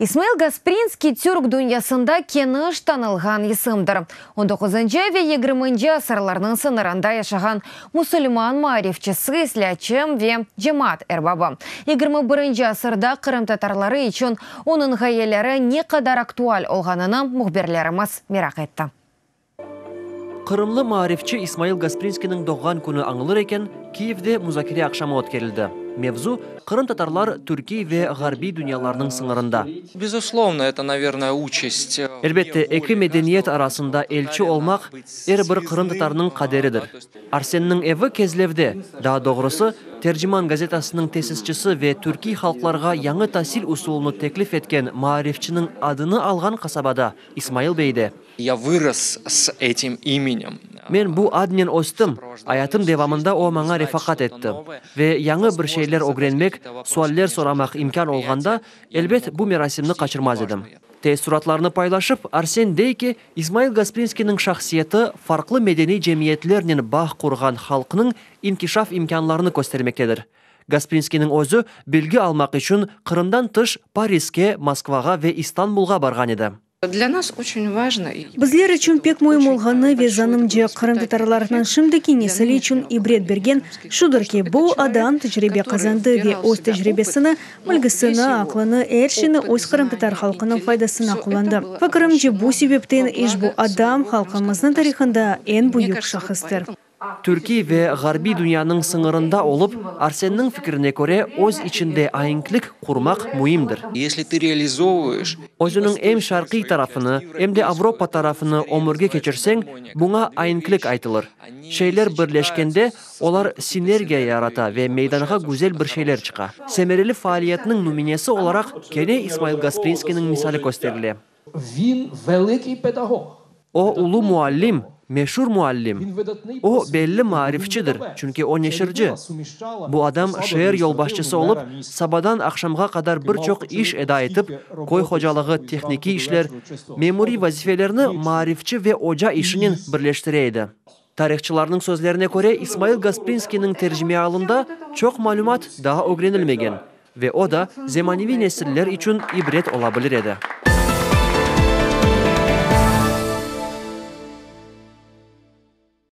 İsmail Gasprinskiy türk dünyasında keniş tanılğan isimdir. On doquzıncı ve yigirminci asırlarnıñ sıñırında yaşağan musulman maarifçisi, islâatçı ve cemaat erbabı. Yigirmi birinci asırda qırımtatarları içün onıñ ğayeleri ne qadar aktual olğanını mühbirlerimiz meraq etti. Qırımlı maarifçi İsmail Gasprinskiyniñ doğğan künü añılır eken, Kiyevde muzakere aqşamı ötkerildi. Mevzu, Qırımtatarlar türkiy ve ğarbiy dünyalarnıñ sıñırında. Безусловно, это, наверное, участь. Elbette, eki medeniyet arasında elçi olmaq er bir qırımtatarnıñ qaderidir. Arsenniñ evi Kezlevde, daa doğrusı, Terciman gazetasınıñ tesisçisi ve türkiy halqlarğa yañı tasil usulını teklif etken maarifçiniñ adını alğan qasabada, İsmail beyde. Я вырос с этим именем. Men bu adnen östim, ayatım devamında o maña refaqat etti. Ve yañı bir şeyler ögrenmek, sualler soramaq imkân olğanda, elbet, bu merasimni qaçırmaz edim. Teessuratlarını paylaşıp, Arsen dey ki, İsmail Gasprinskiyniñ şahsiyeti farqlı medeniy cemiyetlernen bağ qurğan halqnıñ inkişaf imkânlarını köstermektedir. Gasprinskiyniñ özü bilgi almaq içün Qırımdan tış Pariske, Moskvağa ve İstanbulğa barğan edi. Для нас очень важно. Bizler içün pek müim olğanı ve, zanımca, qırımtatarlarnıñ şimdiki nesili içün ibret bergen şudır ki, bu adam tecribe qazandı ve öz tecribesini, bilgisini, aqlını, er şeyni öz qırımtatar halqınıñ faydasına qullandı. Fikirimce, bu sebepten işbu adam halqımıznıñ tarihında eñ büyük şahıstır. Türkiy ve ğarbiy dünyanıñ sıñırında olıp, Arsenniñ fikrine köre, öz içinde aenklik qurmaq müimdir. Если ты реализовываешь. Özüniñ em şarqiy tarafını, em de avropa tarafını ömürge keçirseñ, buña aenklik aytılır. Şeyler birleşkende, olar sinergiya yarata ve meydanğa güzel bir şeyler çıqa. Semereli faaliyetniñ nümünesi olaraq kene İsmail Gasprinskiyniñ misali kösterile. Vin velikıy pedagog. O, ulu muallim, meşur muallim. O, belli maarifçidir, çünki o neşirci. Bu adam şeer yolbaşçısı olıp, sabadan aqşamğa qadar bir çoq iş eda etip, köy hocalığı, tehnikiy işler, memuriy vazifelerni maarifçi ve oca işinen birleştire edi. Tarihçılarnıñ sözlerine köre, İsmail Gasprinskiyniñ tercimealında çoq malümat daa ögrenilmegen ve o da zemaneviy nesiller içün ibret ola bilir edi.